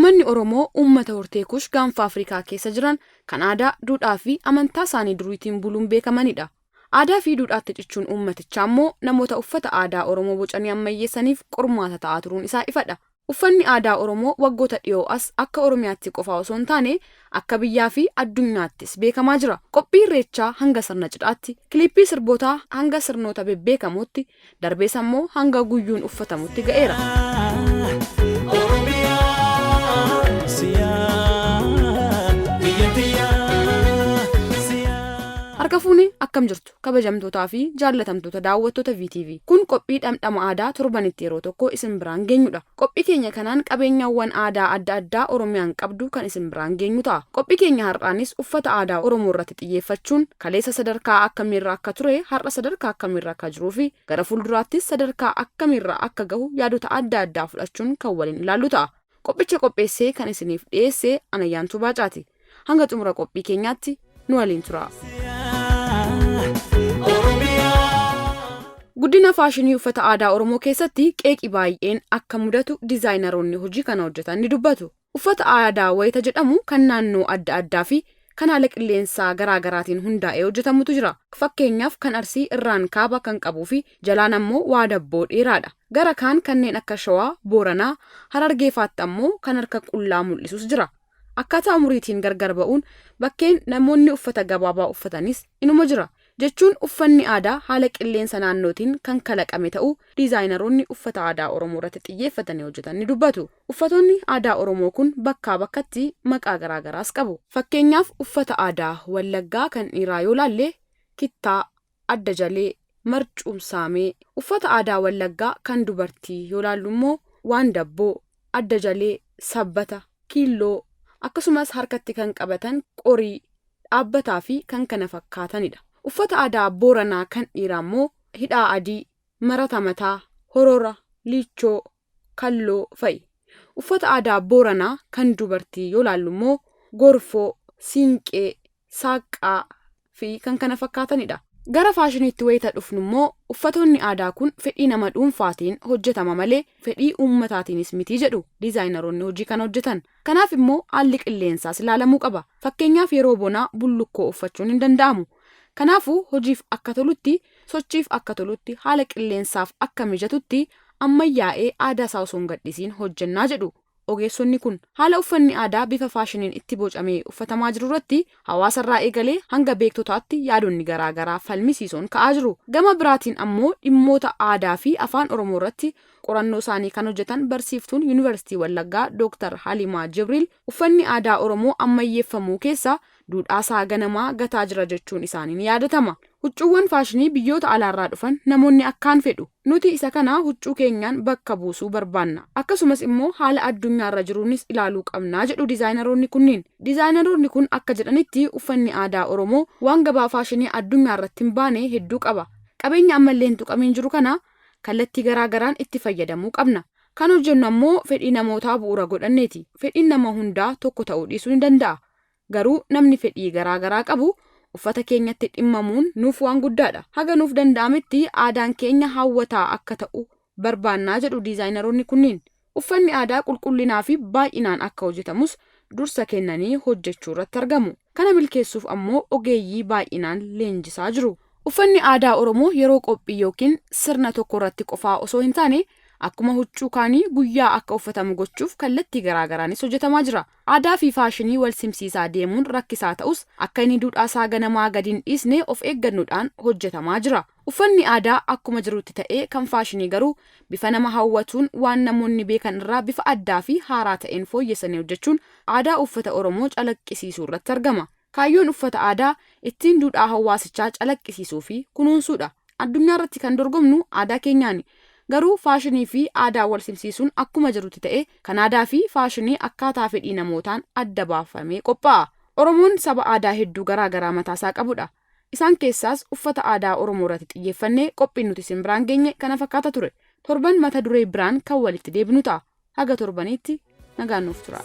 Uummanni Oromoo uummata hortee Kush gaanfa Afrikaa keessa jiran kan aadaa, duudhaa fi amantaa isaanii duriitiin buluun beekamanidha. Aadaa fi duudhaatti cichuun uummatichaa immoo namoota uffata aadaa Oromoo bocanii ammayyeessaniif qormaata ta'aa turuun isaa ifadha. Uffanni aadaa Oromoo waggoota dhiyoo as akka Oromiyaatti qofaa osoo hin taane akka biyyaa fi addunyaattis beekamaa jira. Qophii Irreechaa hanga sirna cidhaatti, kiliippii sirbootaa hanga sirnoota bebbeekamootti, darbees ammoo hanga guyyuun uffatamutti ga'eera. Harka fuune akkam jirtu kabajamtootaa fi jaallatamtoota daawwattoota VTV. Kun qophii dhamdhama aadaa torbanitti yeroo tokko isin biraan geenyudha. Qophii keenya kanaan qabeenyawwan aadaa adda addaa Oromiyaan qabdu kan isin biraan geenyu ta'a. Qophii keenya har'aanis uffata aadaa Oromoo irratti xiyyeeffachuun kaleessa sadarkaa akkamiirra akka ture, har'a sadarkaa akkamiirra akka jiruu fi gara fuulduraattis sadarkaa akkamiirra akka gahu yaadota adda addaa fudhachuun kan waliin ilaallu ta'a. Qophicha qopheessee kan isiniif dhiyeesse an Ayyaantuu Baacaati. Hanga xumura qophii keenyaatti nu waliin turaa. Guddina faashinii uffata aadaa Oromoo keessatti qeeqi baay'een akka mudatu dizaayinaroonni hojii kana hojjetan ni dubbatu. Uffata aadaa wayita jedhamu kan naannoo adda addaa fi kan haala qilleensaa garaa garaatiin hundaa'ee hojjetamutu jira. Fakkeenyaaf kan Arsii irraan kaaba kan qabuu fi jalaan ammoo waa dabboo dheeraadha. Gara kaan kanneen akka Shawaa, Booranaa, Harargeefaatti ammoo kan harka qullaa mul'isus jira. Akkaataa umuriitiin gargar ba'uun bakkeen namoonni uffata gabaabaa uffatanis inuma jira. Jechuun uffanni aadaa haala qilleensa naannootiin kan kalaqame ta'uu diizaayinaroonni uffata aadaa Oromoo irratti xiyyeeffatanii hojjetan ni dubbatu. Uffatoonni aadaa Oromoo kun bakkaa bakkatti maqaa garaa garaas qabu. Fakkeenyaaf uffata aadaa Wallaggaa kan dhiiraa yoo laalle kittaa, adda jalee, marcuumsaamee, uffata aadaa Wallaggaa kan dubartii yoo laallu immoo waan dabboo, adda jalee, sabbata, kiilloo, akkasumas harkatti kan qabatan qorii, dhaabbataa fi kan kana fakkaatanidha. Uffata aadaa Booranaa kan dhiiraa immoo hidhaa adii, marata mataa, horora, liichoo, kalloo fa'i. Uffata aadaa Booranaa kan dubartii yoo laallu immoo gorfoo, siinqee, saaqqaa fi kan kana fakkaatanidha. Gara faashiniitti wayita dhufnu immoo uffatoonni aadaa kun fedhii nama dhuunfaatiin hojjetama malee fedhii uummataatiinis miti jedhu diizaayinaroonni hojii kana hojjetan. Kanaaf immoo haalli qilleensaas ilaalamuu qaba. Fakkeenyaaf yeroo bonaa bullukkoo uffachuun hin danda'amu. Kanaafuu hojiif akka tolutti, sochiif akka tolutti, haala qilleensaaf akka mijatutti ammayyaa'ee aadaa isaa osoo hin gadhiisiin hojjennaa jedhu. Ogeessonni kun haala uffanni aadaa bifa faashiniin itti bocamee uffatamaa jirurratti hawaasarraa eegalee hanga beektotaatti yaadonni garaa garaa falmisiisoon ka'aa jiru. Gama biraatiin ammoo dhimmoota aadaa fi Afaan Oromoorratti qorannoo isaanii kan hojjetan barsiiftuun Yuunivarsiitii Wallaggaa Dooktar Haliimaa Jibriil uffanni aadaa Oromoo ammayyeeffamuu keessa duudhaasaa ganamaa gataa jira jechuun isaanii ni yaadatama. Huccuuwwan faashinii biyyoota alaarraa dhufan namoonni akkaan fedhu. Nuti isa kana huccuu keenyaan bakka buusuu barbaanna. Akkasumas immoo haala addunyaarra jiruunis ilaaluu qabna jedhu diizaayinaroonni kunniin. Diizaayinaroonni kun akka jedhanitti uffanni aadaa Oromoo waan gabaa faashinii addunyaarratti hin baane hedduu qaba. Qabeenya ammallee hin tuqamiin jiru kana kallattii garaa garaan itti fayyadamuu qabna. Kan hojjennu ammoo fedhii namootaa bu'uura godhanneeti. Fedhiin nama hundaa tokko ta'uu dhiisuu ni danda'a. Garuu namni fedhii garaa garaa qabu uffata keenyatti dhimmamuun nuuf waan guddaadha. Haga nuuf danda'ametti aadaan keenya hawwataa akka ta'u barbaannaa jedhu diizaayinaroonni kunniin. Uffanni aadaa qulqullinaa fi baay'inaan akka hojjetamus dursa kennanii hojjechuu irratti argamu. Kana milkeessuuf ammoo ogeeyyii baay'inaan leenjisaa jiru. Uffanni aadaa Oromoo yeroo qophii yookiin sirna tokkorratti qofaa osoo hin taane akkuma huccuu kaanii guyyaa akka uffatamu gochuuf kallattii garaa garaanis hojjetamaa jira. Aadaa fi faashinii wal simsiisaa deemuun rakkisaa ta'us akka inni duudhaasaa ganamaa gadi hin dhiisne of eeggannoodhaan hojjetamaa jira. Uffanni aadaa akkuma jirutti ta'ee kan faashinii garuu bifa nama hawwatuun waan namoonni beekan irraa bifa addaa fi haaraa ta'een fooyyessanii hojjechuun aadaa uffata Oromoo calaqqisiisuu irratti argama. Kaayyoon uffata aadaa ittiin duudhaa hawaasichaa calaqqisiisuu fi kunuunsuudha. Addunyaa irratti kan dorgomnu aadaa keenyaani. Garuu faashinii fi aadaa wal simsiisuun akkuma jirutti ta'ee kan aadaa fi faashinii akkaataa fedhii namootaan adda baafamee qophaa'a. Oromoon saba aadaa hedduu garaa garaa mataasaa qabudha. Isaan keessaas uffata aadaa Oromoo irratti xiyyeeffannee qophiin nuti isin biraan geenye kana fakkaata ture. Torban mata duree biraan kan walitti deebinu ta'a. Haga torbaniitti nagaan nuuf turaa.